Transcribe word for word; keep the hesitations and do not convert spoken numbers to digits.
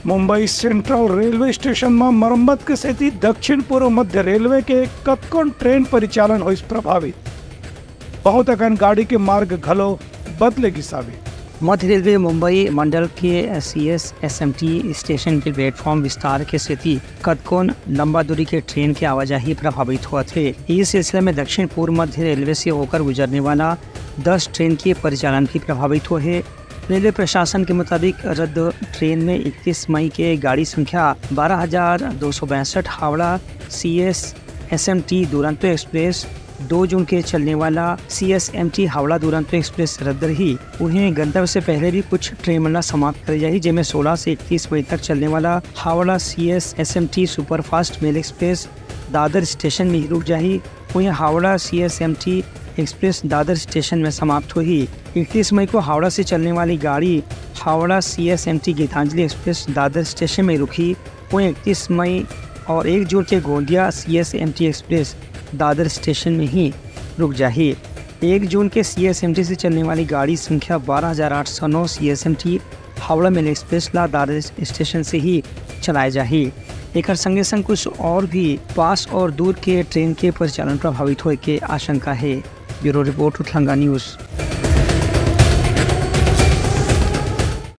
Mumbai central railway station म मरम्मत के सेती दक्षिण पूर्व मध्य रेलवे के कतकोन ट्रेन परिचालन होइस प्रभावित। बहुत अकन गाड़ी के मार्ग घलो बदले गिस हावे। मध्य रेलवे मुंबई मंडल के सीएसएसएमटी स्टेशन के प्लेटफॉर्म विस्तार के सेती कतकोन लंबा दूरी के ट्रेन के आवाजाही प्रभावित होवत हे। इस सिलसिला में दक्षिण पूर्व मध्य रेलवे से होकर गुजरने वाला दस ट्रेन के परिचालन भी प्रभावित हुए हे। रेलवे प्रशासन के मुताबिक रद्द ट्रेन में इकतीस मई के गाड़ी संख्या बारह हजार दो सौ बैसठ हावड़ा सीएसएसएमटी दुरंतो एक्सप्रेस, दो जून के चलने वाला सीएसएमटी हावड़ा दुरंतो एक्सप्रेस रद्द रही। उहें, गंतव्य से पहले भी कुछ ट्रेन मन ला समाप्त करे जाही, जेमे सोलह से इकतीस मई तक चलने वाला हावड़ा सीएसएसएमटी सुपरफास्ट मेल एक्सप्रेस दादर स्टेशन में ही रुक जाही। उहें, हावड़ा सीएसएमटी एक्सप्रेस दादर स्टेशन में समाप्त होही। इकतीस मई को हावड़ा से चलने वाली गाड़ी हावड़ा सीएसएमटी गीतांजलि एक्सप्रेस दादर स्टेशन में रुकही। वहीं इकतीस मई और एक जून के गोंदिया सीएसएमटी एक्सप्रेस दादर स्टेशन में ही रुक जाही। एक जून के सीएसएमटी से चलने वाली गाड़ी संख्या बारह हजार आठ सौ नौ सीएसएमटी हावड़ा मेल एक्सप्रेस ला दादर स्टेशन से ही चलाए जाही। एकर संगे संग कुछ और भी पास और दूर के ट्रेन के परिचालन प्रभावित होए के आशंका है। Bureau report, Uthlanga news.